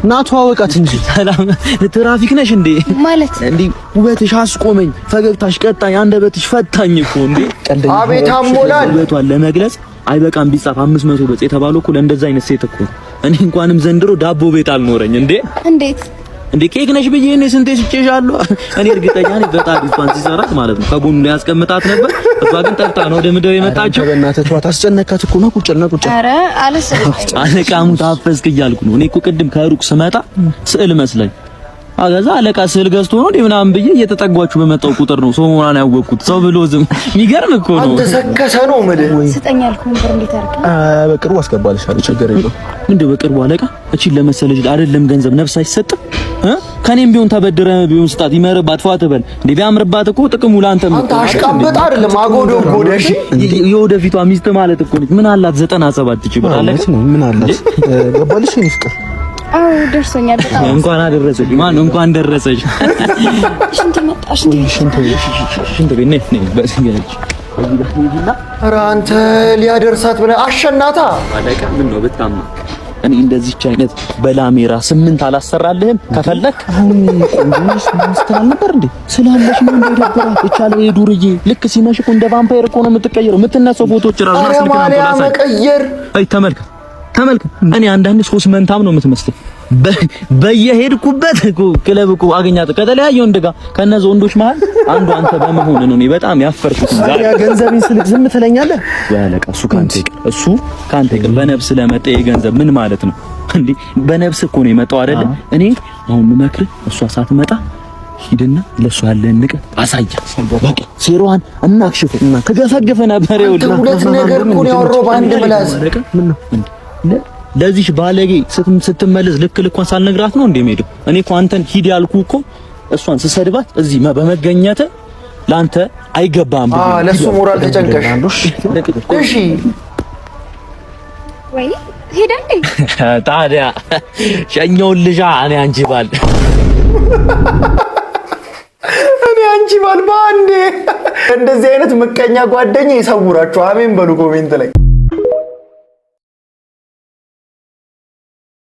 ና ተዋወቃት እንጂ። ሰላም፣ ትራፊክ ነሽ እንዴ? ማለት? እንዴ፣ ውበትሽ አስቆመኝ፣ ፈገግታሽ ቀጣኝ፣ አንደበትሽ ፈታኝ እኮ እንዴ። ቀልደኛ። አቤት አሞላል። ውበቷን ለመግለጽ አይበቃም ቢጻፍ 500 ገጽ የተባለው እኮ ለእንደዛ አይነት ሴት እኮ ነው። እኔ እንኳንም ዘንድሮ ዳቦ ቤት አልኖረኝ እንዴ። እንዴት? እንዴ፣ ኬክ ነሽ ብዬ እኔ ስንቴ ስጬሻለሁ። እኔ እርግጠኛ ነኝ በጣም እሷን ሲሰራት ማለት ነው ከጎኑ ላይ ያስቀምጣት ነበር። እሷ ግን ጠፍታ ነው ወደ ምድር የመጣችው። በእናትህ ተዋት፣ አስጨነካት እኮ። ና ቁጭ፣ ና ቁጭ። ኧረ አልሰለቸኝም። አለቃሙ ታፈስክ እያልኩ ነው። እኔ እኮ ቅድም ከሩቅ ስመጣ ስዕል መስለኝ አገዛ አለቃ ስዕል ገዝቶ ነው እንዴ ምናምን ብዬ እየተጠጓችሁ በመጣው ቁጥር ነው ሰው መሆኗን ያወቅኩት። ሰው ብሎ ዝም የሚገርም እኮ ነው። አንተ ሰከሰ ነው የምልህ። ስጠኝ ያልኩህን ብር እንዴት አደረግህ? በቅርቡ አስገባልሻለሁ፣ ችግር የለውም። እንደው በቅርቡ አለቃ እቺን ለመሰለች አይደለም ገንዘብ ነፍስ አይሰጥም እ ከኔም ቢሆን ተበድረ ቢሆን ስጣት፣ ይመርባት፣ ፏ ትበል። እንዴ ቢያምርባት እኮ ጥቅሙ ለአንተም አንተ እኮ ነው አይደል እንዴ? አሽቃበጥ አይደለም አጎዶ ጎደ። እሺ። የወደፊቷ ሚስት ማለት እኮ ነች። ምን አላት 97 ሺህ ብር አለቃ? እውነት ነው። ምን አላት? ገባልሽ የኔ ፍቅር? አዎ ደርሶኛል። በጣም እንኳን አደረሰሽ። ማን እንኳን ደረሰሽ። ሽንት መጣ። ሽንት ቤት። ሽንት ቤት ነይ ነይ በስገች። ኧረ አንተ ሊያደርሳት ብለህ አሸናታ። አለቃ ምን ነው ብታማ እኔ እንደዚች አይነት በላሜራ 8 አላሰራልህም ከፈለክ። አሁን ቆንጆ ነሽ ስትል አልነበር እንዴ? ስላለሽ ነው እንደ ደበራት ይቻለ የዱርዬ ልክ ሲመሽ እኮ እንደ ቫምፓየር እኮ ነው የምትቀየረው። የምትነሳው ፎቶዎች ራሱ ኧረ ስልክ ማሊያ መቀየር። አይ ተመልከት ተመልከት። እኔ አንዳንዴ ሶስት መንታም ነው የምትመስለው። በየሄድኩበት እኮ ክለብ እኮ አገኛት ከተለያየ ወንድ ጋር። ከነዚህ ወንዶች መሀል አንዱ አንተ በመሆን ነው እኔ በጣም ያፈርኩት ዛሬ። ታዲያ ገንዘቤን ስልክ ዝም ትለኛለህ? ወይ አለቃ፣ እሱ ካንተ ይቅር፣ እሱ ካንተ ይቅር። በነፍስ ለመጣ የገንዘብ ምን ማለት ነው እንዴ? በነፍስ እኮ ነው የመጣው አይደለ? እኔ አሁን የምመክርህ እሷ ሳትመጣ ሂድና ለእሷ ያለህን ንቀት አሳያት። በቃ ሴሯን እናክሽፍ። ትገፈግፈ ነበር። አንተ ይኸውልህ ሁለት ነገር እኮ ነው ያወራው በአንድ ምላስ። ምን ነው? ለዚሽ ባለጌ ስትመለስ ልክ ልኳን ሳልነግራት ነው እንደ የምሄደው። እኔ እኮ አንተን ሂድ ያልኩህ እኮ እሷን ስሰድባት እዚህ በመገኘት ለአንተ አይገባም ብዬ ነው። ለሱ ሞራል ተጨንቀሽ። እሺ። ወይ ሄደ እንዴ? ታዲያ ሸኘውን ልጃ እኔ አንቺ ባል። እኔ አንቺ ባል በአንዴ። እንደዚህ አይነት ምቀኛ ጓደኛ ይሰውራችሁ። አሜን በሉ comment ላይ።